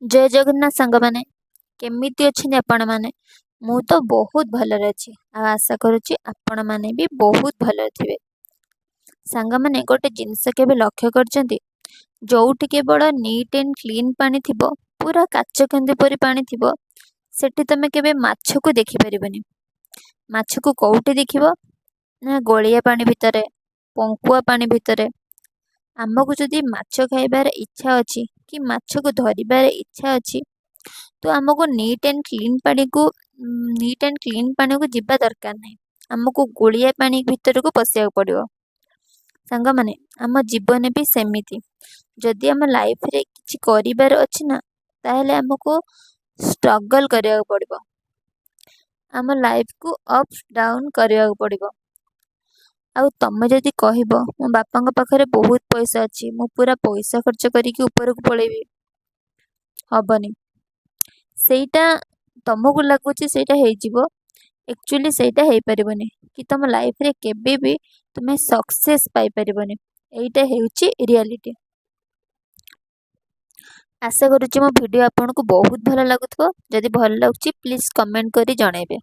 ଜୟ ଜଗନ୍ନାଥ ସାଙ୍ଗମାନେ, କେମିତି ଅଛନ୍ତି ଆପଣମାନେ? ମୁଁ ତ ବହୁତ ଭଲରେ ଅଛି ଆଉ ଆଶା କରୁଛି ଆପଣମାନେ ବି ବହୁତ ଭଲରେ ଥିବେ। ସାଙ୍ଗମାନେ, ଗୋଟେ ଜିନିଷ କେବେ ଲକ୍ଷ୍ୟ କରିଛନ୍ତି? ଯେଉଁଠି କେବଳ ନିଟ୍ ଆଣ୍ଡ କ୍ଲିନ୍ ପାଣି ଥିବ, ପୁରା କାଚ କେନ୍ଦୁ ପରି ପାଣି ଥିବ, ସେଠି ତମେ କେବେ ମାଛକୁ ଦେଖିପାରିବନି। ମାଛକୁ କେଉଁଠି ଦେଖିବ ନା ଗୋଳିଆ ପାଣି ଭିତରେ, ପଙ୍କୁଆ ପାଣି ଭିତରେ। ଆମକୁ ଯଦି ମାଛ ଖାଇବାର ଇଚ୍ଛା ଅଛି କି ମାଛକୁ ଧରିବାର ଇଚ୍ଛା ଅଛି, ତ ଆମକୁ ନିଟ୍ ଆଣ୍ଡ କ୍ଲିନ୍ ପାଣିକୁ ଯିବା ଦରକାର ନାହିଁ। ଆମକୁ ଗୋଳିଆ ପାଣି ଭିତରକୁ ପଶିବାକୁ ପଡ଼ିବ। ସାଙ୍ଗମାନେ, ଆମ ଜୀବନ ବି ସେମିତି। ଯଦି ଆମ ଲାଇଫରେ କିଛି କରିବାର ଅଛି ନା, ତାହେଲେ ଆମକୁ ଷ୍ଟ୍ରଗଲ୍ କରିବାକୁ ପଡ଼ିବ, ଆମ ଲାଇଫକୁ ଅପ୍ ଡାଉନ୍ କରିବାକୁ ପଡ଼ିବ। ଆଉ ତମେ ଯଦି କହିବ, ମୋ ବାପାଙ୍କ ପାଖରେ ବହୁତ ପଇସା ଅଛି, ମୁଁ ପୁରା ପଇସା ଖର୍ଚ୍ଚ କରିକି ଉପରକୁ ପଳେଇବି, ହବନି। ସେଇଟା ତମକୁ ଲାଗୁଛି ସେଇଟା ହେଇଯିବ, ଆକ୍ଚୁଆଲି ସେଇଟା ହେଇପାରିବନି କି ତମ ଲାଇଫରେ କେବେ ବି ତୁମେ ସକ୍ସେସ୍ ପାଇପାରିବନି। ଏଇଟା ହେଉଛି ରିଆଲିଟି। ଆଶା କରୁଛି ମୋ ଭିଡ଼ିଓ ଆପଣଙ୍କୁ ବହୁତ ଭଲ ଲାଗୁଥିବ। ଯଦି ଭଲ ଲାଗୁଛି, ପ୍ଲିଜ୍ କମେଣ୍ଟ କରି ଜଣାଇବେ।